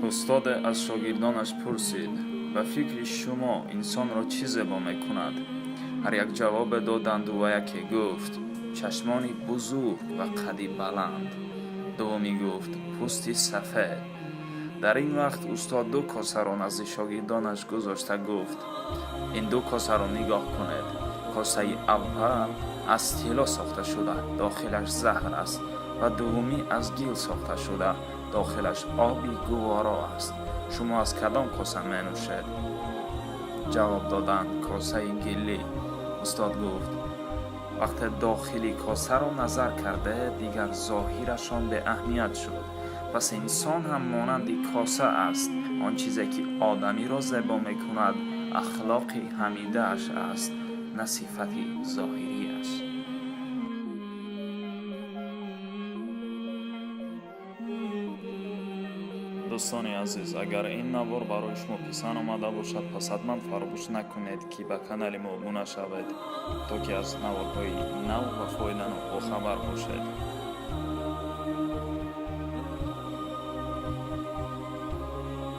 Устоде аз шогирдонаш пурсид: «Ба фикри шумо, инсонро чӣ зебо мекунад?» Ҳар як ҷавобе доданду ва яке гуфт: «Чашмони бузург ва қади баланд». Дуввумӣ гуфт: «Пӯсти сафед». Дар ин вақт устод ду косаро назди шогирдонаш гузошта гуфт: «Ин ду косаро нигоҳ кунед. Косаи аввал аз тилло сохта шуда, дохилаш заҳр аст, ва дуввумӣ аз гил сохта шуда, дохилаш оби гуворо аст. Шумо аз кадом коса менӯшед?» Ҷавоб доданд: «Косаи гилӣ». Устод гуфт: «Вақте дохили косаро назар кардед, дигар зоҳирашон беаҳамият шуд. Пас инсон ҳам монанди коса аст. Он чизе ки одамиро зебо мекунад, ахлоқи ҳамидааш аст, на сифати зоҳириаш». Дӯстони азиз, агар ин навор барои шумо писанд омада бошад, пас ҳатман фаромӯш накунед, ки ба канали мо обуна шавед, то ки аз наворҳои нав ва фоиданок бохабар бошед.